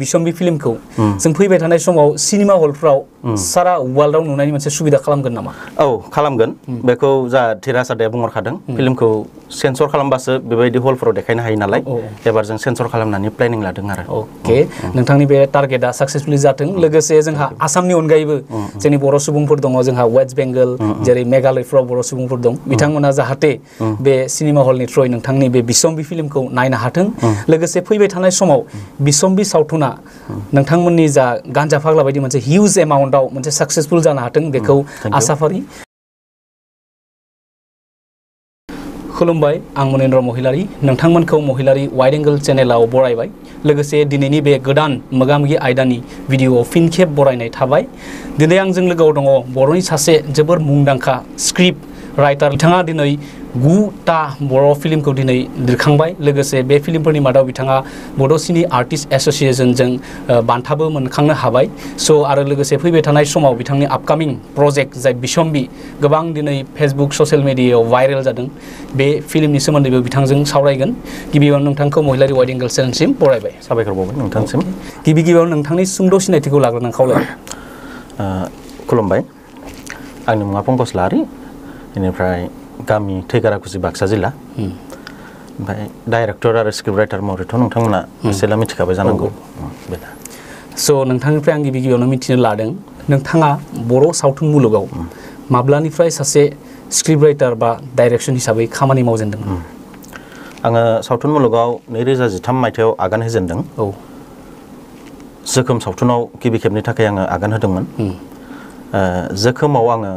बिसम्बि फिल्मखौ जों फैबाय थानाय समाव सिनेमा हलफ्राव सारा वर्ल्डआव नुनायनि मोनसे सुबिदा खालामगोन नामा? औ खालामगोन बेखौ जा धीराज आदाया बुंहरखादों फिल्मखौ सेन्सर खालामबासो बेबायदि हलफोराव देखायनो हायो नालाय एबार जों सेन्सर खालामनानै प्लेनिं लादों आरो अके नोंथांनि बे टारगेटआ साक्सेसफुली जाथों लोगोसे जोंहा आसामनि अनगायैबो जोंनि बर' सुबुंफोर दङ जोंहा वेस्ट बेंगल जेरै मेघालयफ्राव बर' सुबुंफोर दं बिथांमोना जाहाथे बे सिनेमा हलनि थ्रुयै नोंथांनि बे बिसम्बि फिल्मखौ नायनो हाथों लोगोसे फैबाय थानाय समाव बिसम्बि सावथुना नोंथांमोननि जा गान्जा फाग्ला बायदि मोनसे हिउज एमाउन्टआव मोनसे साक्सेसफुल जानो हाथों बेखौ आसा फारि खुलुमबाय आं मनिन्द्र महिलारि नोंथांमोनखौ महिलारि वाइड एंगल चेनेलाव बरायबाय लोगोसे दिनैनि बे गोदान मोगामोगि आयदानि भिडिअ फिन खेब बरायनाय थाबाय दिनै आंजों लोगोआव दङ बर'नि सासे जोबोर मुंदांखा स्क्रिप्ट राइटार बिथाङा दिनै 9टा बर' फिल्मखौ दिनै लिरखांबाय लोगोसे बे फिल्मफोरनि मादाव बिथाङा बड' सिनि आर्टिस्ट एसोसिएशनजों बान्थाबो मोनखांनो हाबाय स' आरो लोगोसे फैबाय थानाय समाव बिथांनि आपकामिं प्रजेक्ट जाय बिसम्बि गोबां दिनै फेसबुक ससियेल मिडियायाव भाइरेल जादों बे फिल्मनि सोमोन्दैबो बिथांजों सावरायगोन गिबियावनो नोंथांखौ महिलारि वाइड एंगल चेनेलसिम बरायबाय साबायखर बावबाय नोंथांसिम गिबियावनो नोंथांनि सुंद' सिनायथिखौ लाग्रोनां खावलायबाय खुलुमबाय आंनि मुङा पंकज लाहारि बेनिफ्राय गामि थैगाराकुसि बाक्सा जिल्ला ओमफ्राय डाइरेक्टर आरो स्क्रिप्ट राइटार महरैथ' नोंथांमोना एसेला मिथिखाबाय जानांगौ स' नोंथांनिफ्राय आं गिबियावनो मिथिनो लादों नोंथाङा बर' सावथुन मुलुगाव माब्लानिफ्राय सासे स्क्रिप्ट राइटार बा डाइरेक्शन हिसाबै खामानि मावजेनदोंमोन आङो सावथुन मुलुगाव 2013 मायथाइयाव आगान होजेनदों जोखोम सावथुनाव गिबि खेबनि थाखाय आङो आगान होदोंमोन जोखोमाव आङो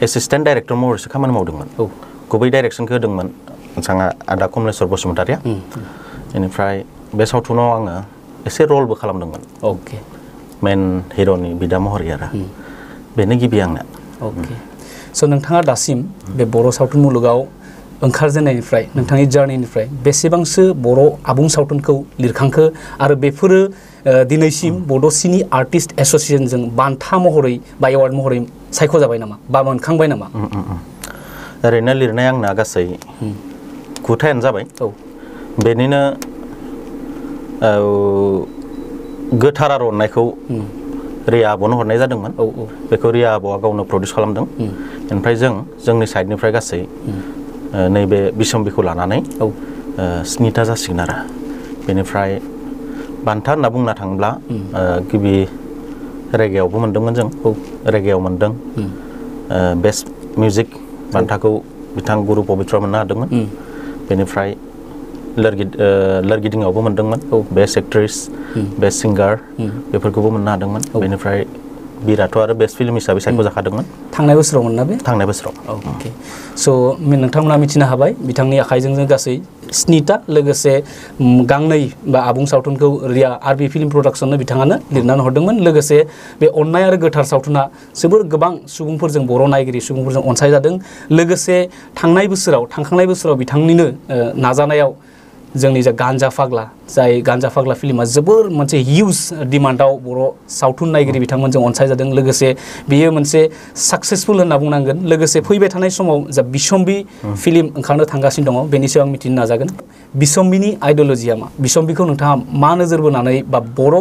एसिस्टेन्ट डाइरेक्टर महरैसो खामानि मावदोंमोन गुबै डाइरेक्शनखौ होदोंमोन जोंहा आदा कमलेश्वर बसुमतारिया बेनिफ्राय बे सावथुनाव आङो एसे रलबो खालामदोंमोन मेन हिर'नि बिदा महरै आरो बेनो गिबि आंना स' नोंथाङा दासिम बे बर' सावथुन मुलुगाव ओंखारजेननायनिफ्राय नोंथांनि जार्निनिफ्राय बेसेबांसो बर' आबुं सावथुनखौ लिरखांखो आरो बेफोरो दिनैसिम बड' सिनि आर्टिस्ट एसोसिएशनजों बान्था महरै बा एवार्ड महरै सायख'जाबाय नामा बा मोनखांबाय नामा ओरैनो लिरनाय आंना गासै 9थायानो जाबाय बेनिनो गोथार आरो अननायखौ रिया आब'नो हरनाय जादोंमोन बेखौ रिया आब'आ गावनो प्रडिउस खालामदों ओमफ्राय जोंनि साइडनिफ्राय गासै नैबे बिसम्बिखौ लानानै 7टा जासिगोन आरो बेनिफ्राय बान्था होनना बुंनो थाङोब्ला गिबि रेगेआवबो मोनदोंमोन जों रेगेआव मोनदों बेस्ट मिउजिक बान्थाखौ बिथां गुरु पबित्र मोननो हादोंमोन बेनिफ्राय लोरगिदिङावबो मोनदोंमोन बेस्ट एक्ट्रेस बेस्ट सिंगार बेफोरखौबो मोननो हादोंमोन बेनिफ्राय बिराथ आरो बेस्ट फिल्म हिसाबै सायख'जाखादोंमोन थांनाय बोसोराव मोनना बे थांनाय बोसोराव अके स' नोंथांमोना मिथिनो हाबाय बिथांनि आखाइजों गासै 7टा लोगोसे गांनै बा आबुं सावथुनखौ रिया आरबि फिल्म प्रडाक्शननो बिथाङानो लिरनानै हरदोंमोन लोगोसे बे अननाय आरो गोथार सावथुना जोबोर गोबां सुबुंफोरजों बर' नायगिरि सुबुंफोरजों अनसायजादों लोगोसे थांखांनाय बोसोराव बिथांनिनो नाजानायाव जोंनि जा गान्जा फाग्ला जाय गान्जा फाग्ला फिल्मा जोबोर मोनसे हिउज डिमान्डआव बर' सावथुन नायगिरि बिथांमोनजों अनसायजादों लोगोसे बेयो मोनसे साक्सेसफुल होनना बुंनांगोन लोगोसे फैबाय थानाय समाव जा बिसम्बि फिल्म ओंखारनो थांगासिनो दङ बेनि सायाव आं मिथिनो नाजागोन बिसम्बिनि आइडिय'लजिया मा बिसम्बिखौ नोंथाङा मा नोजोर बोनानै बा बर'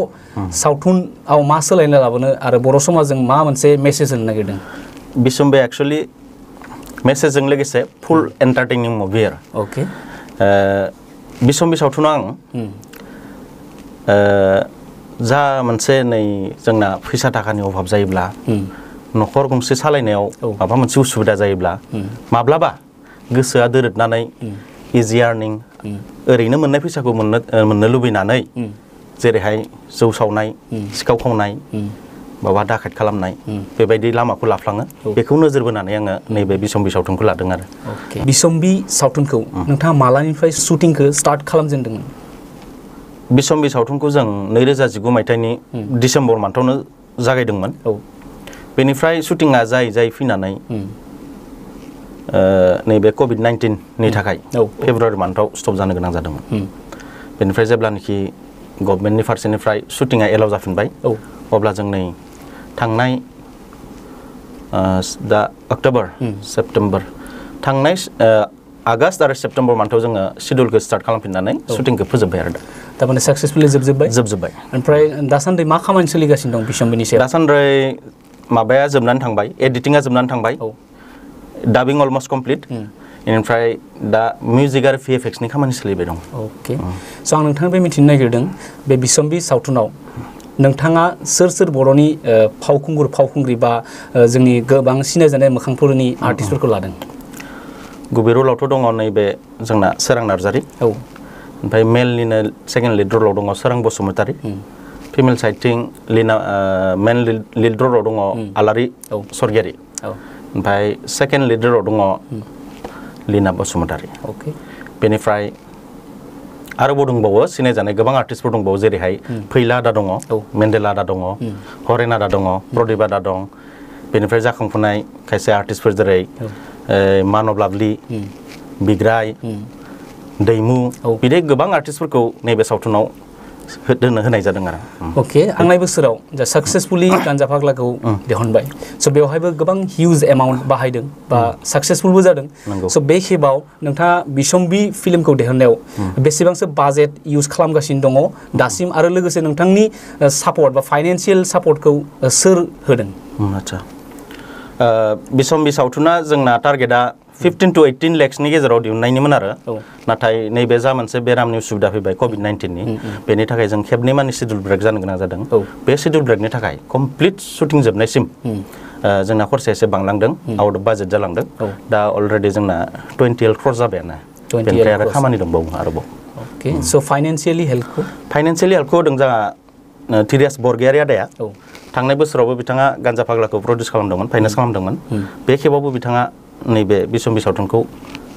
सावथुनाव मा सोलायनाय लाबोनो आरो बर' समाजजों मा मोनसे मेसेज होनो नागिरदों बिसम्बि एक्चुअलि मेसेजजों लोगोसे फुल एन्टारटेनिं मुभि आरो अके बिसम्बि सावथुनाव आं जा मोनसे नै जोंना फैसा थाखानि अभाब जायोब्ला न'खर गंसे सालायनायाव माबा मोनसे उसुबिदा जायोब्ला माब्लाबा गोसोआ दोरोदनानै इजि आर्निं ओरैनो मोननाय फैसाखौ मोननो लुबैनानै जेरैहाय जौ सावनाय सिखाव खावनाय माबा दाखायत खालामनाय बेबायदि लामाखौ लाफ्लाङो बेखौ नोजोर बोनानै आङो नैबे बिसम्बि सावथुनखौ लादों आरो बिसम्बि सावथुनखौ नोंथाङा मालानिफ्राय शुटिंखौ स्टार्ट खालामजेनदोंमोन बिसम्बि सावथुनखौ जों 2019 मायथाइनि डिसेम्बर मान्थावनो जागायदोंमोन बेनिफ्राय शुटिंआ जाय फैनानै नैबे COVID-19 नि थाखाय फेब्रुवारि मान्थाव स्टप जानो गोनां जादोंमोन बेनिफ्राय जेब्लानोखि गभर्नमेन्टनि फारसेनिफ्राय शुटिंआ एलाउ जाफिनबाय अब्ला जों नै थांनाय दा अक्ट'बर सेप्टेम्बर थांनाय आगस्ट आरो सेप्टेम्बर मान्थाव जोङो शिडिउलखौ स्टार्ट खालामफिननानै शुटिंखौ फोजोब्बाय आरो तारमाने सक्सेसफुली जोबजोब्बाय ओमफ्राय दासान्दि मा खामानि सोलिगासिनो दं बिसम्बिनि सायाव दासान्दि माबाया जोबनानै थांबाय एडिटिंआ जोबनानै थांबाय डाबिं अलमोस्ट कमप्लिट इनिफ्राय दा मिउजिक आरो VFX नि खामानि सोलिबाय दं अके स' आं नोंथांनिफ्राय मिथिनो नागिरदों बे बिसम्बि सावथुनाव नोंथाङा सोर बर'नि फावखुंगुर फावखुंग्रि बा जोंनि गोबां सिनायजानाय मोखांफोरनि आर्टिस्टफोरखौ लादों गुबै रलावथ' दङ नैबे जोंना सोरां नार्जारि ओमफ्राय मेलनिनो सेकेन्ड लिड रलाव दङ सोरां बसुमतारी फिमेल साइडथिं मेन लिड रलाव दङ आलारि सरगियारि ओमफ्राय सेकेन्ड लिड रलाव दङ लीना बसुमतारी बेनिफ्राय आरोबाव दंबावो सिनायजानाय गोबां आर्टिस्टफोर दंबावो जेरैहाय फैला आदा दङ मेन्डेला आदा दङ हरेन आदा दङ प्रदीप आदा दं बेनिफ्राय जाखांफुनाय खायसे आर्टिस्टफोर जेरै मानब लाभलि बिग्राय दैमु बिदि गोबां आर्टिस्टफोरखौ नैबे सावथुनाव होनाय जादों आरो अके थांनाय बोसोराव जा सक्सेसफुली गान्जा फाग्लाखौ दिहुनबाय स' बेवहायबो गोबां हिउज एमाउन्ट बाहायदों बा सक्सेसफुलबो जादों स' बे खेबाव नोंथाङा बिसम्बि फिल्मखौ दिहुननायाव बेसेबांसो बाजेट इउज खालामगासिनो दङ दासिम आरो लोगोसे नोंथांनि सापर्ट बा फाइनान्सियेल सापर्टखौ सोर होदों आच्छा बिसम्बि सावथुना जोंना टारगेटआ 15 to 18 लाखनि गेजेराव दिहुननायनिमोन आरो नाथाय नैबे जा मोनसे बेरामनि उसुबिदा फैबाय COVID-19 नि बेनि थाखाय जों खेबनै मानि शिड्युल ब्रेक जानो गोनां जादों बे शिड्युल ब्रेकनि थाखाय कमप्लिट शुटिं जोबनायसिम जोंना खरसाया एसे बांलांदों आउट अफ बाजेट जालांदों दा अलरेडि जोंना 28 crore जाबायानो बेनिफ्राय आरो खामानि दंबावो आरोबाव ओके स' फाइनान्सियेलि हेल्पखौ होदों जोंहा थिरियास बरगयारि आदाया थांनाय बोसोरावबो बिथाङा गान्जा फाग्लाखौ प्रडिउस खालामदोंमोन फाइनेन्स खालामदोंमोन बे खेबावबो बिथाङा नैबे बिसम्बि सावथुनखौ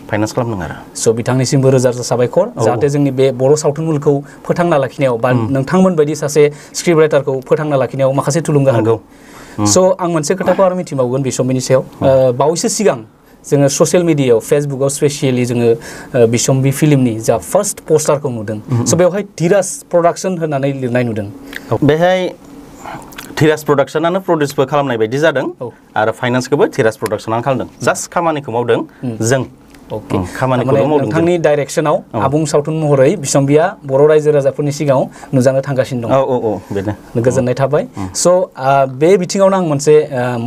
फाइनेन्स खालामदों आरो स' बिथांनिसिमबो रोजा रोजा साबायखर जाहाथे जोंनि बे बर' सावथुन मुलुगखौ फोथांना लाखिनायाव बा नोंथांमोन बायदि सासे स्क्रिप्ट राइटारखौ फोथांना लाखिनायाव माखासे थुलुंगा होगौ स' आं मोनसे खोथाखौ आरो मिथिबावगोन बिसम्बिनि सायाव बावैसो सिगां जोङो ससियेल मिडियायाव फेसबुकआव स्पेसियेलि जोङो बिसम्बि फिल्मनि जा फार्स्ट पस्टारखौ नुदों स' बेवहाय धीराज प्रडाक्सन होननानै लिरनाय नुदों बेहाय धीराज प्रडाक्सनानो प्रडिउसबो खालामनाय बायदि जादों आरो फाइनान्सखौबो धीराज प्रडाक्सनानो खालामदों जास्ट खामानिखौ मावदों जों खामानिखौल' मावदों नोंथांनि डाइरेक्सनाव आबुं सावथुन महरै बिसम्बिया बर' रायजो राजाफोरनि सिगाङाव नुजानो थांगासिनो दं बेनो गोजोननाय थाबाय स' बे बिथिङावनो आं मोनसे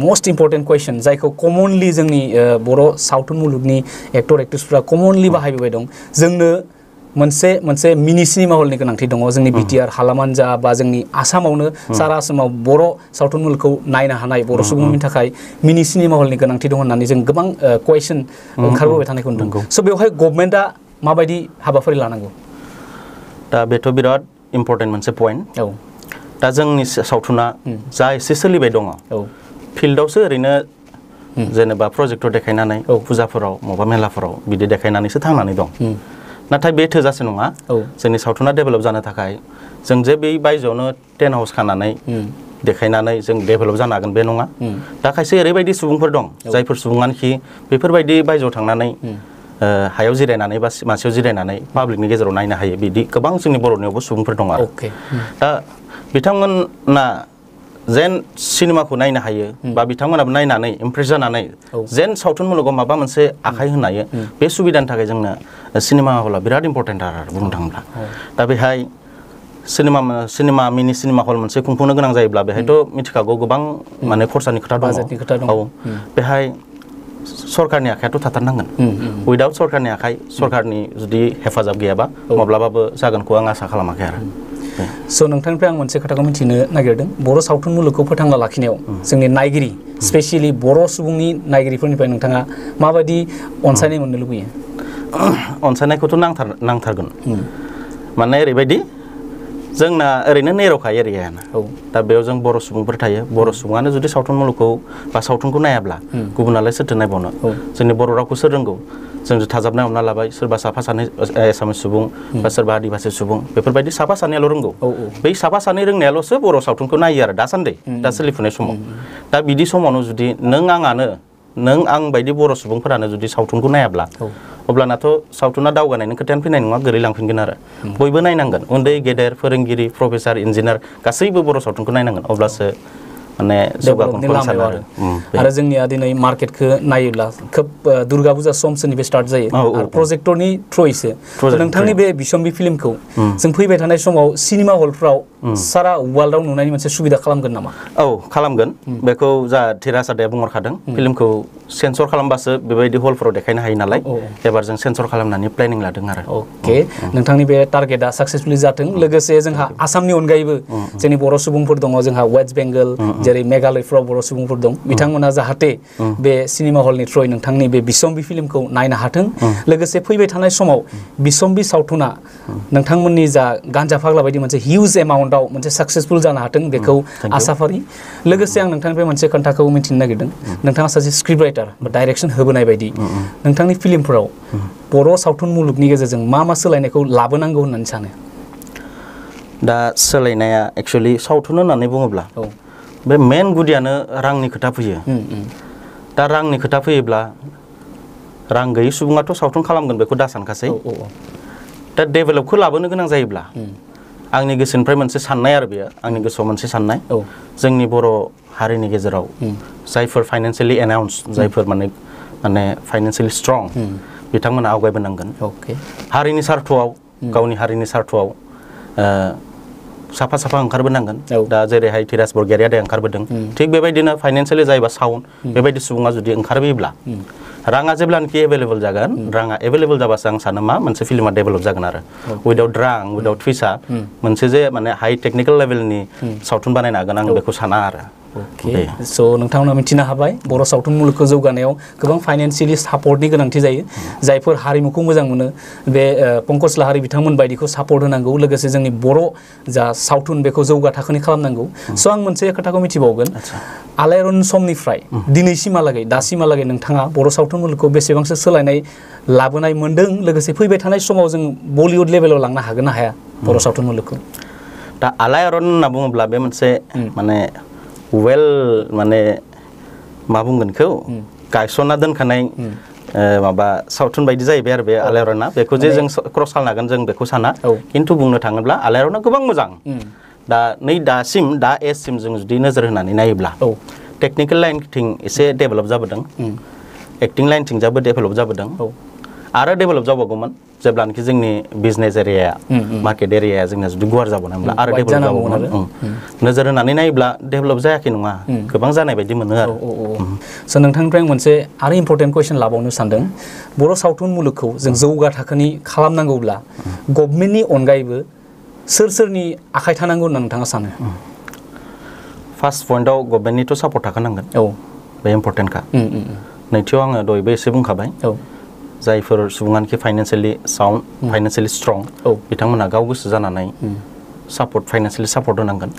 मस्ट इम्परटेन्ट कुइसन जायखौ कमनलि जोंनि बर' सावथुन मुलुगनि एक्टर एक्ट्रेसफ्रा कमनलि बाहायबोबाय दं जोंनो मोनसे मिनि सिनेमा हलनि गोनांथि दङ जोंनि बिटिआर हालामानो जा बा जोंनि आसामावनो सारा आसामाव बर' सावथुन मुलुगखौ नायनो हानाय बर' सुबुंनि थाखाय मिनि सिनेमा हलनि गोनांथि दं होननानै जों गोबां कुइसन ओंखारबोबाय थानायखौ नुदों स' बेवहाय गभर्नमेन्टआ माबायदि हाबाफारि लानांगौ दा बेथ' बिराद इम्परटेन्ट मोनसे पइन्ट दा जोंनि सावथुना जा एसे सोलिबाय दङ फिल्डआवसो ओरैनो जेनेबा प्रजेक्टर देखायनानै फुजाफोराव माबा मेलाफोराव बिदि देखायनानैसो थांनानै दं नाथाय बे थोजासे नङा जोंनि सावथुना डेभेलप जानो थाखाय जों जे बै बायजोआवनो टेन्ट हाउस खानानै देखायनानै जों डेभेलप जानो हागोन बे नङा दा खायसे ओरैबायदि सुबुंफोर दं जायफोर सुबुङानोखि बेफोरबायदि बायजोआव थांनानै हायाव जिरायनानै बा मासियाव जिरायनानै पाब्लिकनि गेजेराव नायनो हायो बिदि गोबां जोंनि बर'नियावबो सुबुंफोर दं आरो दा बिथांमोना जेन सिनेमाखौ नायनो हायो बा बिथांमोनाबो नायनानै इमप्रेस जानानै जेन सावथुन मुलुगाव माबा मोनसे आखाइ होनो हायो बे सुबिदानि थाखाय जोंनो सिनेमा हला बिराद इम्परटेन्ट आरो बुंनो थाङोब्ला दा बेहाय मिनि सिनेमा हल मोनसे खुंफुंनो गोनां जायोब्ला बेहायथ' मिथिखागौ गोबां माने खरसानि खोथा दङ बेहाय सरकारनि आखायाथ' थाथारनांगोन उइदाउट सरकारनि आखाइ सरकारनि जुदि हेफाजाब गैयाबा माब्लाबाबो जागोनखौ आं आसा खालामाखै आरो स' नोंथांनिफ्राय आं मोनसे खोथाखौ मिथिनो नागिरदों बर' सावथुन मुलुगखौ फोथांना लाखिनायाव जोंनि नायगिरि स्पेसियेलि बर' सुबुंनि नायगिरिफोरनिफ्राय नोंथाङा माबायदि अनसायनाय मोननो लुबैयो अनसायनायखौथ' नांथारगोन माने ओरैबायदि जोंना ओरैनो नेर'खा एरियायानो दा बेयाव जों बर' सुबुंफोर थायो बर' सुबुङानो जुदि सावथुन मुलुगखौ बा सावथुनखौ नायाब्ला गुबुनालाय सोरथो नायबावनो जोंनि बर' रावखौ सोर रोंगौ जों थाजाबनाय हमना लाबाय सोरबा साफा सानै एसामिस सुबुं बा सोरबा आदिबासि सुबुं बेफोरबायदि साफा सानैयाल' रोंगौ बै साफा सानै रोंनायाल'सो बर' सावथुनखौ नायो आरो दासान्दि दा सोलिफुनाय समाव दा बिदि समावनो जुदि नों आं बायदि बर' सुबुंफोरानो जुदि सावथुनखौ नायाब्ला अब्लानाथ' सावथुना दावगानायनि खोथायानो फैनाय नङा गोलैलांफिनगोन आरो बयबो नायनांगोन उन्दै गेदेर फोरोंगिरि प्रफेसार इन्जिनियार गासैबो बर' सावथुनखौ नायनांगोन अब्लासो माने डेभेलपनि लामायाव आरो जोंनिया दिनै मार्केटखौ नायोब्ला खोब दुर्गा फुजा समनिफ्राय स्टार्ट जायो आरो प्रजेक्टरनि थ्रुयैसो नोंथांनि बे बिसम्बि फिल्मखौ जों फैबाय थानाय समाव सिनेमा हलफ्राव सारा वर्ल्डआव नुनायनि मोनसे सुबिदा खालामगोन नामा? औ खालामगोन बेखौ जा धीराज आदाया बुंहरखादों फिल्मखौ सेन्सर खालामबासो बेबायदि हलफोराव देखायनो हायो नालाय एबार जों सेन्सर खालामनानै प्लेनिं लादों आरो अके नोंथांनि बे टारगेटआ साक्सेसफुली जाथों लोगोसे जोंहा आसामनि अनगायैबो जोंनि बर' सुबुंफोर दङ जोंहा वेस्ट बेंगल जेरै मेघालयफ्राव बर' सुबुंफोर दं बिथांमोना जाहाथे बे सिनेमा हलनि थ्रुयै नोंथांनि बे बिसम्बि फिल्मखौ नायनो हाथों लोगोसे फैबाय थानाय समाव बिसम्बि सावथुना नोंथांमोननि जा गान्जा फाग्ला बायदि मोनसे हिउज एमाउन्टआव मोनसे साक्सेसफुल जानो हाथों बेखौ आसा फारि लोगोसे आं नोंथांनिफ्राय मोनसे खोथाखौ मिथिनो नागिरदों नोंथाङा सासे स्क्रिप्ट राइटार बा डाइरेक्सन होबोनाय बायदि नोंथांनि फिल्मफोराव बर' सावथुन मुलुगनि गेजेरजों मा सोलायनायखौ लाबोनांगौ होननानै सानो? दा सोलायनाया एक्चुअलि सावथुन होननानै बुङोब्ला बे मेन गुदियानो रांनि खोथा फैयो दा रांनि खोथा फैयोब्ला रां गैयै सुबुङाथ' सावथुन खालामगोन बेखौ दा सानखासै दा डेभेलपखौ लाबोनो गोनां जायोब्ला आंनि गोसोनिफ्राय मोनसे साननाय आरो बेयो आंनि गोसोआव मोनसे साननाय जोंनि बर' हारिनि गेजेराव जायफोर फाइनान्सियेलि एनाउन्स जायफोर माने फाइनान्सियेलि स्ट्रं बिथांमोना आवगायबोनांगोन हारिनि सार्थआव गावनि हारिनि सार्थआव साफा ओंखारबोनांगोन दा जेरैहाय धीराज बरगयारिया दा ओंखारबोदों थिग बेबायदिनो फाइनान्सियेलि जायबा साउन्ड बेबायदि सुबुङा जुदि ओंखारबोयोब्ला राङा जेब्लानोखि एभेलेबल जागोन राङा एभेलेबल जाबासो आं सानो मा मोनसे फिल्मा डेभेलप जागोन आरो उइदाउट रां उइदाउट फैसा मोनसे जे माने हाई टेक्निकेल लेभेलनि सावथुन बानायनो हागोन आं बेखौ साना आरो स' नोंथांमोना मिथिनो हाबाय बर' सावथुन मुलुगखौ जौगानायाव गोबां फाइनान्सियेलि सापर्टनि गोनांथि जायो जायफोर हारिमुखौ मोजां मोनो बे पंकज लाहारी बिथांमोन बायदिखौ सापर्ट होनांगौ लोगोसे जोंनि बर' जा सावथुन बेखौ जौगा थाखोनि खालामनांगौ स' आं मोनसे खोथाखौ मिथिबावगोन आलायारन समनिफ्राय दिनैसिमहालागै दासिमहालागै नोंथाङा बर' सावथुन मुलुगखौ बेसेबांसो सोलायनाय लाबोनाय मोन्दों लोगोसे फैबाय थानाय समाव जों बलिउड लेभेलाव लांनो हागोन ना हाया बर' सावथुन मुलुगखौ? दा आलायारन होनना बुङोब्ला बे मोनसे माने वेल माने मा बुंगोन बेखौ गायसनना दोनखानाय माबा सावथुन बायदि जाहैबाय आरो बे आलायारना बेखौ जे जों क्रस खालामनो हागोन जों बेखौ साना खिन्थु बुंनो थाङोब्ला आलायारना गोबां मोजां दा नै दासिम दा एजसिम जों जुदि नोजोर होनानै नायोब्ला टेक्निकेल लाइनथिं एसे डेभेलप जाबोदों एक्टिं लाइनथिंजाबो डेभेलप जाबोदों आरो डेभेलप जाबावगौमोन जेब्लानोखि जोंनि बिजनेस एरियाया मार्केट एरियाया जोंना जुदि गुवार जाबावनायमोनब्ला आरो डेभेलप जाबावगौमोन नोजोर होनानै नायोब्ला डेभेलप जायाखै नङा गोबां जानाय बायदि मोनो आरो स' नोंथांनिफ्राय मोनसे आरो इम्परटेन्ट कुइसन लाबावनो सानदों बर' सावथुन मुलुगखौ जों जौगा थाखोनि खालामनांगौब्ला गभर्नमेन्टनि अनगायैबो सोरनि आखाइ थानांगौ होनना नोंथाङा सानो? फार्स्ट पइन्टआव गभर्नमेन्टनिथ' सापर्ट थाखानांगोन बे इम्परटेन्टखा नैथियाव आङो दहायबो एसे बुंखाबाय जायफोर सुबुङानोखि फाइनान्सियेलि साउन्ड फाइनान्सियेलि स्ट्रं बिथांमोनहा गाव गोसो जानानै फाइनान्सियेलि सापर्ट होनांगोन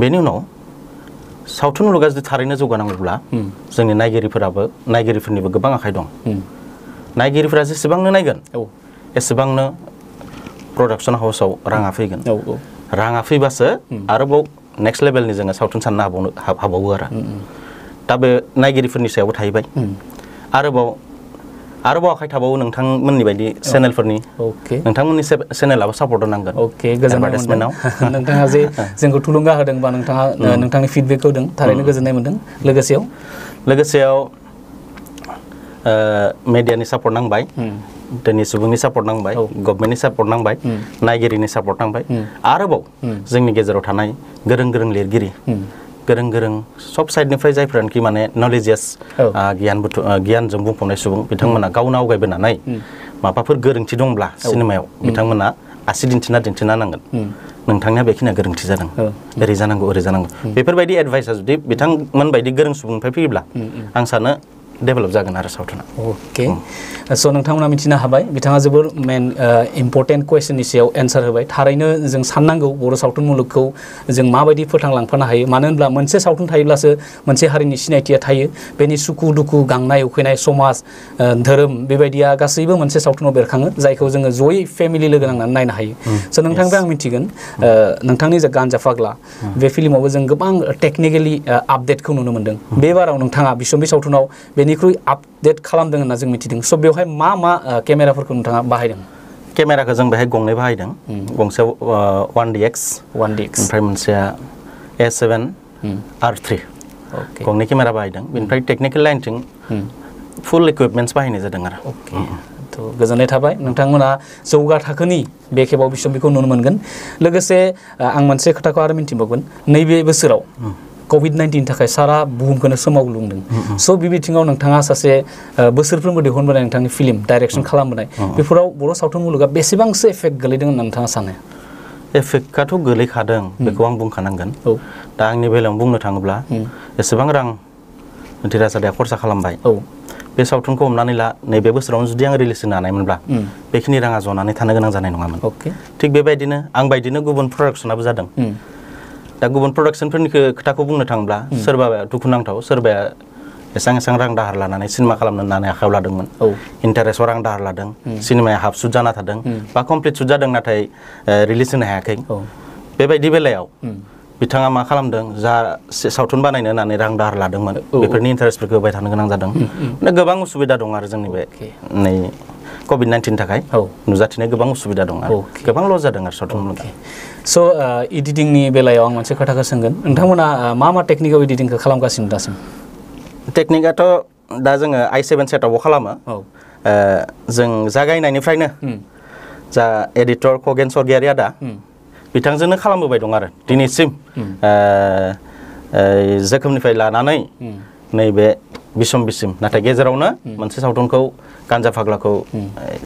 बेनि उनाव सावथुन मुलुगा जुदि थारैनो जौगानांगौब्ला जोंनि नायगिरिफोरनिबो गोबां आखाइ दं नायगिरिफोरा जेसेबांनो नायगोन एसेबांनो प्रडाक्सन हाउसाव राङा फैगोन राङा फैबासो आरोबाव नेक्स्ट लेभेलनि जोङो सावथुन साननो हाबावो आरो दा बे नायगिरिफोरनि सायावबो थाहैबाय आरोबाव आखाइ थाबावो नोंथांमोननि बायदि चेनेलफोरनि नोंथांमोननि चेनेलाबो सापर्ट होनांगोन गोजोननाय मोनदों नोंथाङा जे जोंखौ थुलुंगा होदों बा नोंथाङा नोंथांनि फिडबेक होदों थारैनो गोजोननाय मोनदों लोगोसेयाव मेडियानि सापर्ट नांबाय धोनि सुबुंनि सापर्ट नांबाय गभर्नमेन्टनि सापर्ट नांबाय नायगिरिनि सापर्ट नांबाय आरोबाव जोंनि गेजेराव थानाय गोरों लिरगिरि गोरों सब साइडनिफ्राय जायफ्रानोखि माने नलेजियास गियानजों बुंफबनाय सुबुं बिथांमोना गावनो आवगायबोनानै माबाफोर गोरोन्थि दंब्ला सिनेमायाव बिथांमोना आसि दिन्थिना नांगोन नोंथांनिया बेखिनिया गोरोन्थि जादों ओरै जानांगौ बेफोरबायदि एडभाइसा जुदि बिथांमोन बायदि गोरों सुबुंनिफ्राय फैयोब्ला आं सानो डेभेलप जागोन आरो सावथुना स' नोंथांमोना मिथिनो हाबाय बिथाङा जोबोर मेन इम्परटेन्ट कुइसननि सायाव एन्सार होबाय थारैनो जों साननांगौ बर' सावथुन मुलुगखौ जों माबायदि फोथांलांफानो हायो मानो होनब्ला मोनसे सावथुन थायोब्लासो मोनसे हारिनि सिनायथिया थायो बेनि सुखु दुखु गांनाय उखैनाय समाज धोरोम बेबायदिया गासैबो मोनसे सावथुनाव बेरखाङो जायखौ जोङो जयै फेमिलि लोगो नांनानै नायनो हायो स' नोंथांनिफ्राय आं मिथिगोन नोंथांनि जा गान्जा फाग्ला बे फिल्मावबो जों गोबां टेक्निकेलि आपडेटखौ नुनो मोन्दों बे बाराव नोंथाङा बिसम्बि सावथुनाव बेनिख्रुइ आपडेट खालामदों होनना जों मिथिदों स' बेवहाय मा केमेराफोरखौ नोंथाङा बाहायदों? केमेराखौ जों बेहाय गंनै बाहायदों गंसेयाव 1DX ओमफ्राय मोनसेया A7 R3 गंनै केमेरा बाहायदों बेनिफ्राय टेक्निकेल लाइनथिं फुल इकुइपमेन्ट्स बाहायनाय जादों आरो थ' गोजोननाय थाबाय नोंथांमोना जौगा थाखोनि बे खेबाव बिसम्बिखौ नुनो मोनगोन लोगोसे आं मोनसे खोथाखौ आरो मिन्थिबावगोन नैबे बोसोराव COVID-19 थाखाय सारा बुहुमखौनो सोमावग्लुंदों स' बे बिथिङाव नोंथाङा सासे बोसोरफ्रोमबो दिहुनबोनाय नोंथांनि फिल्म डाइरेक्सन खालामबोनाय बेफोराव बर' सावथुन मुलुगा बेसेबांसो एफेक्ट गोलैदों होनना नोंथाङा सानो एफेक्टआथ' गोलैखादों बेखौ आं बुंखानांगोन दा आंनि बेलायाव बुंनो थाङोब्ला एसेबां रां धीराजादाया खरसा खालामबाय बे सावथुनखौ हमनानै ला नैबे बोसोरावनो जुदि आं रिलिज होनो हानायमोनब्ला बेखिनि राङा जनानै थानो गोनां जानाय नङामोन थिग बेबायदिनो आं बायदिनो गुबुन प्रडाक्सनाबो जादों दा गुबुन प्रडाक्सनफोरनि खोथाखौ बुंनो थाङोब्ला सोरबा दुखुनांथाव सोरबाया एसां रां दाहार लानानै सिनेमा खालामनो होननानै आखायाव लादोंमोन इन्टारेस्टआव रां दाहार लादों सिनेमाया हाफ सुट जाना थादों बा कमप्लिट सुट जादों नाथाय रिलिज होनो हायाखै बेबायदि बेलायाव बिथाङा मा खालामदों जा सावथुन बानायनो होननानै रां दाहार लादोंमोन बेफोरनि इन्टारेस्टफोरखौ होबाय थानो गोनां जादों गोबां उसुबिदा दं आरो जोंनि बे नै COVID-19 थाखाय नुजाथिनाय गोबां उसुबिदा दं आरो गोबां लस जादों आरो सावथुन मुलुगा स' एडिटिंनि बेलायाव आं मोनसे खोथाखौ सोंगोन नोंथांमोना मा टेकनिकआव एडिटिंखौ खालामगासिनो दासिम टेकनिकआथ' दा जोङो i7 सेटआपबो खालामो जों जागायनायनिफ्रायनो जा एडिटर खगेन सरगियारि आदा बिथांजोंनो खालामबोबाय दं आरो दिनैसिम जोखोमनिफ्राय लानानै नैबे बिसम्बिसिम नाथाय गेजेरावनो मोनसे सावथुनखौ गान्जा फाग्लाखौ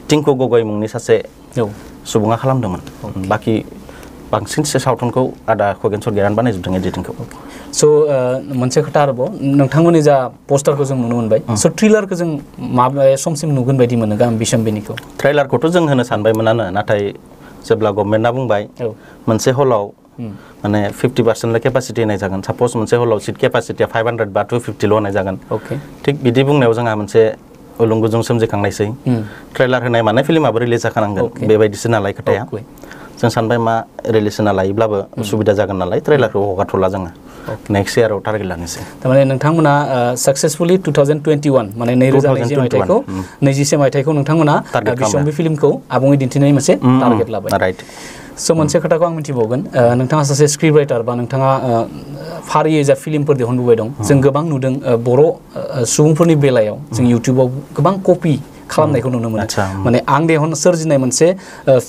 टिंकु गगৈ मुंनि सासे सुबुङा खालामदोंमोन बाखि बांसिन सावथुनखौ आदा खगेन सरगियारियानो बानायजोबदों एडिटिंखौ स' मोनसे खोथा आरोबाव नोंथांमोननि जा पस्टारखौ जों नुनो मोनबाय स' ट्रेलारखौ जों माबे समसिम नुगोन बायदि मोनो गाहाम बिसम्बिनिखौ ट्रेलारखौथ' जों होनो सानबायमोनानो नाथाय जेब्ला गभर्नमेन्टआ बुंबाय मोनसे हलाव माने 50% केपासिटि होनाय जागोन साप'ज मोनसे हलाव सिट केपासिटिया 500 बा 250 ल' होनाय जागोन थिग बिदि बुंनायाव जोंहा मोनसे उलुंगुजुं सोमजिखांनायसै ट्रेलार होनाय माने फिल्माबो रिलिज जाखानांगोन बेबायदिसो नालाय खोथाया जों सानबाय मा रिलिज होना लायोब्लाबो उसुबिदा जागोन नालाय ट्रेलारखौ हगारथ'ला जोङो नेक्स्ट इयाराव टारगेट लानोसै थारमाने नोंथांमोना साक्सेसफुलि 2021 माने 2020 मायथाइखौ नोंथांमोना बिसम्बि फिल्मखौ आबुङै दिन्थिनायनि मोनसे टारगेट लाबाय राइट स' मोनसे खोथाखौ आं मिथिबावगोन नोंथाङा सासे स्क्रिप्ट राइटार बा नोंथाङा फारियै जा फिल्मफोर दिहुनबोबाय दं जों गोबां नुदों बर' सुबुंफोरनि बेलायाव जों इउटुबाव गोबां कपि खालामनायखौ नुनो मोनो माने आं सोरजिनाय मोनसे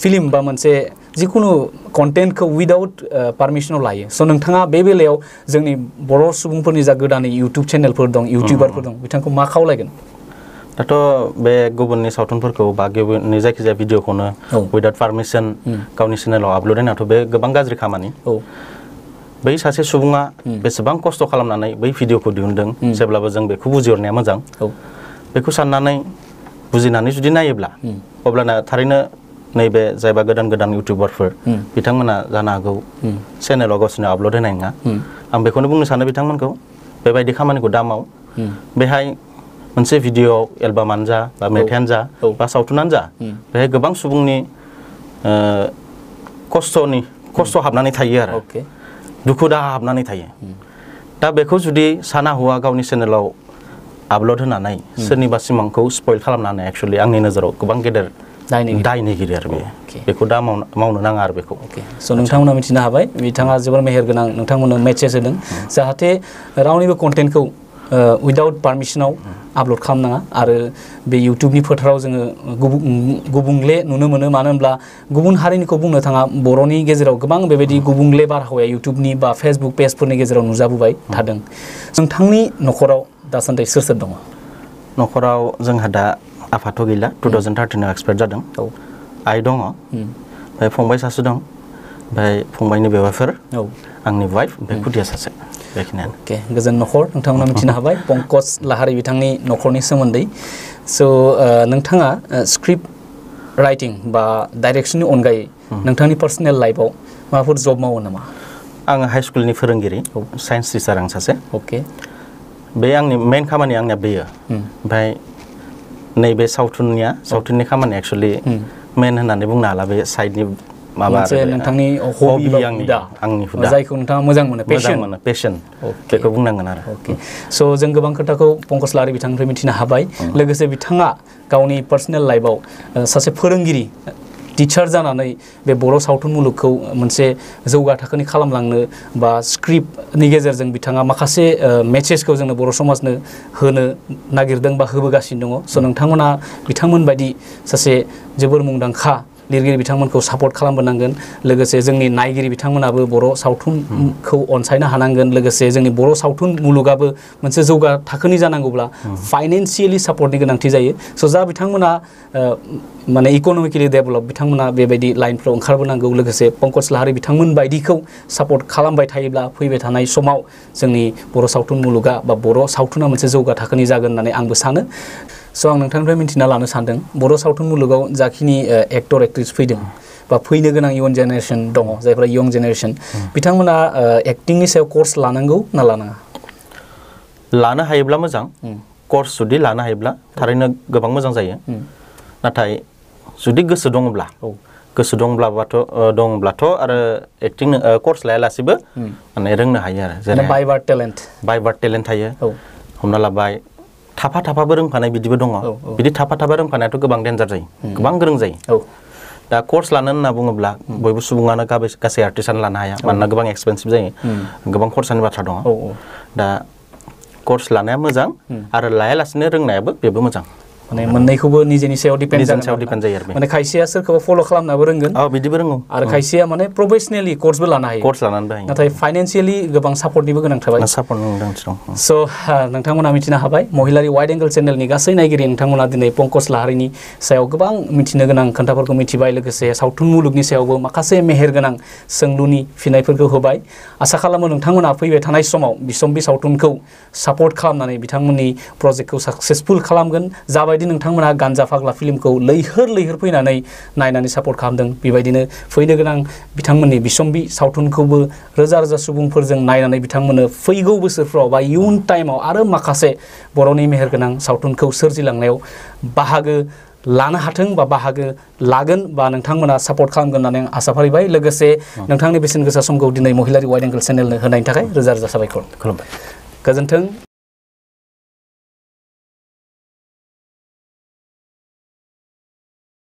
फिल्म बा मोनसे जिखुनु कन्टेन्टखौ उइदाउट पारमिसनाव लायो स' नोंथाङा बे बेलायाव जोंनि बर' सुबुंफोरनि जा गोदानै इउटुब चेनेलफोर दं इउटुबारफोर दं बिथांखौ मा खावलायगोन दाथ' बे गुबुननि सावथुनफोरखौ बा गुबुननि जायखिजाया भिडिअखौनो उइदाउट पारमिसन गावनि चेनेलाव आपल'ड होनायाथ' बे गोबां गाज्रि खामानि बै सासे सुबुङा बेसेबां खस्थ' खालामनानै बै भिडिअखौ दिहुनदों जेब्लाबो जों बेखौ बुजिहरनाया मोजां बेखौ साननानै बुजिनानै जुदि नायोब्ला अब्लाना थारैनो नैबे जायबा गोदान इउटुबारफोर बिथांमोना जानो हागौ चेनेलाव गावसोरनो आपल'ड होनाय नङा आं बेखौनो बुंनो सानो बिथांमोनखौ बेबायदि खामानिखौ दा माव बेहाय मोनसे भिडिअ एलबामानो जा बा मेथाइयानो जा बा सावथुनानो जा बेहाय गोबां सुबुंनि खस्थ' हाबनानै थायो आरो दुखु दाहा हाबनानै थायो दा बेखौ जुदि साना हौवा गावनि चेनेलाव आपल'ड होनानै सोरनिबा सिमांखौ स्पइल खालामनानै एक्चुअलि आंनि नोजोराव गोबां गेदेर दायनिगिरि आरो बेखौ दा मावनो नाङा आरो बेखौ स' नोंथांमोना मिथिनो हाबाय बिथाङा जोबोर मेहेर गोनां नोंथांमोननो मेसेज होदों जाहाथे रावनिबो कन्टेन्टखौ उइदाउट पारमिसनाव आपल'ड खालामनाङा आरो बे इउटुबनि फोथाराव जोङो गुबुंले नुनो मोनो मानो होनब्ला गुबुन हारिनिखौ बुंनो थाङा बर'नि गेजेराव गोबां बेबायदि गुबुंले बारहावाया इउटुबनि बा फेसबुक पेजफोरनि गेजेराव नुजाबोबाय थादों नोंथांनि न'खराव दासान्दि सोर दङ न'खराव जोंहा दा आफाथ' गैला 2013 एक्सपायार जादों आइ दङ ओमफ्राय फंबाय सासे दं ओमफ्राय फंबायनि बेवाइफोर आंनि वाइफ ओमफ्राय खुदिया सासे बेखिनियानो गोजोन न'खर नोंथांमोना मिथिनो हाबाय पंकज लाहारि बिथांनि न'खरनि सोमोन्दै स' नोंथाङा स्क्रिप्ट राइटिं बा डाइरेक्सननि अनगायै नोंथांनि पार्सनेल लाइफआव माबाफोर जब मावो नामा आङो हाइ स्कुलनि फोरोंगिरि साइन्स टिचार आं सासे बे आंनि मेइन खामानि आंनिया बेयो ओमफ्राय नैबे सावथुननि खामानि एक्चुअलि मेइन होननानै बुंनो हाला बे साइडनि माबा नोंथांनि हबि आंनि हुदा जायखौ नोंथाङा मोजां मोनो पेशन बेखौ बुंनांगोन आरो स' जों गोबां खोथाखौ पंकज लाहारि बिथांनिफ्राय मिथिनो हाबाय लोगोसे बिथाङा गावनि पार्सनेल लाइफआव सासे फोरोंगिरि टिचार जानानै बे बर' सावथुन मुलुगखौ मोनसे जौगा थाखोनि खालामलांनो बा स्क्रिप्टनि गेजेरजों बिथाङा माखासे मेसेजखौ जोंनो बर' समाजनो होनो नागिरदों बा होबोगासिनो दङ स' नोंथांमोना बिथांमोन बायदि सासे जोबोर मुंदांखा लिरगिरि बिथांमोनखौ सापर्ट खालामबोनांगोन लोगोसे जोंनि नायगिरि बिथांमोनाबो बर' सावथुनखौ अनसायनो हानांगोन लोगोसे जोंनि बर' सावथुन मुलुगाबो मोनसे जौगा थाखोनि जानांगौब्ला फाइनेन्सियेलि सापर्टनि गोनांथि जायो स' जा बिथांमोना माने इक'नमिकेलि डेभेलप बिथांमोना बेबायदि लाइनफ्राव ओंखारबोनांगौ लोगोसे पंकज लाहारी बिथांमोन बायदिखौ सापर्ट खालामबाय थायोब्ला फैबाय थानाय समाव जोंनि बर' सावथुन मुलुगा बा बर' सावथुना मोनसे जौगा थाखोनि जागोन होननानै आंबो सानो स' आं नोंथांनिफ्राय मिन्थिना लानो सानदों बर' सावथुन मुलुगाव जाखिनि एक्टर एक्ट्रिस फैदों बा फैनो गोनां इयुन जेनेरेसन दङ जायफ्रा यंग जेनेरेसन बिथांमोना एक्टिंनि सायाव कर्स लानांगौ ना लानाङा लानो हायोब्ला मोजां कर्स जुदि लानो हायोब्ला थारैनो गोबां मोजां जायो नाथाय जुदि गोसो दङब्लाथ' आरो एक्टिं कर्स लायालासेबो माने रोंनो हायो आरो जेरै बाय बार्थ टेलेन्ट थायो हमना लाबाय थाफा रोंफानाय बिदिबो दङ बिदि थाफा रोंफानायाथ' गोबां डेन्जार जायो गोबां गोरों जायो दा कर्स लानो होनना बुङोब्ला बयबो सुबुङानो गासै आर्टिस्टआनो लानो हाया मानोना गोबां एक्सपेन्सिभ जायो गोबां खरसानि बाथ्रा दङ दा कर्स लानाया मोजां आरो लायालासेनो रोंनायाबो बेबो मोजां माने मोननैखौबो निजेनि सायाव डिपेन्ड जायो आरो माने खायसेया सोरखौबा फल' खालामनाबो रोंगोन बिदिबो रोंगौ आरो खायसेया माने प्रफेसनेलि कर्सबो लानो हायो नाथाय फाइनेन्सियेलि गोबां सापर्टनिबो गोनां थाबाय स' नोंथांमोना मिथिनो हाबाय महिलारि वाइड एंगल चेनेलनि गासै नायगिरि नोंथांमोना दिनै पंकज लाहारीनि सायाव गोबां मिथिनो गोनां खोथाफोरखौ मिथिबाय लोगोसे सावथुन मुलुगनि सायावबो माखासे मेहेर गोनां सोंलुनि फिननायफोरखौ होबाय आसा खालामो नोंथांमोना फैबाय थानाय समाव बिसम्बि सावथुनखौ सापर्ट खालामनानै बिथांमोननि प्रजेक्टखौ साक्सेसफुल खालामगोन जाबायदि नोंथांमोना गान्जा फाग्ला फिल्मखौ लैहोर फैनानै नायनानै सापर्ट खालामदों बेबायदिनो फैनो गोनां बिथांमोननि बिसम्बि सावथुनखौबो रोजा सावथुनफोरजों नायनानै बिथांमोननो फैगौ बोसोरफ्राव बा इयुन टाइमाव आरो माखासे बर'नि मेहेर गोनां सावथुनखौ सोरजिलांनायाव बाहागो लानो हाथों बा बाहागो लागोन बा नोंथांमोना सापर्ट खालामगोन होननानै आं आसा फारिबाय लोगोसे नोंथांनि बेसेन गोसा समखौ दिनै महिलारि वाइड एंगल चेनेलनो होनायनि थाखाय रोजा साबायखर खुलुमबाय गोजोन्थों।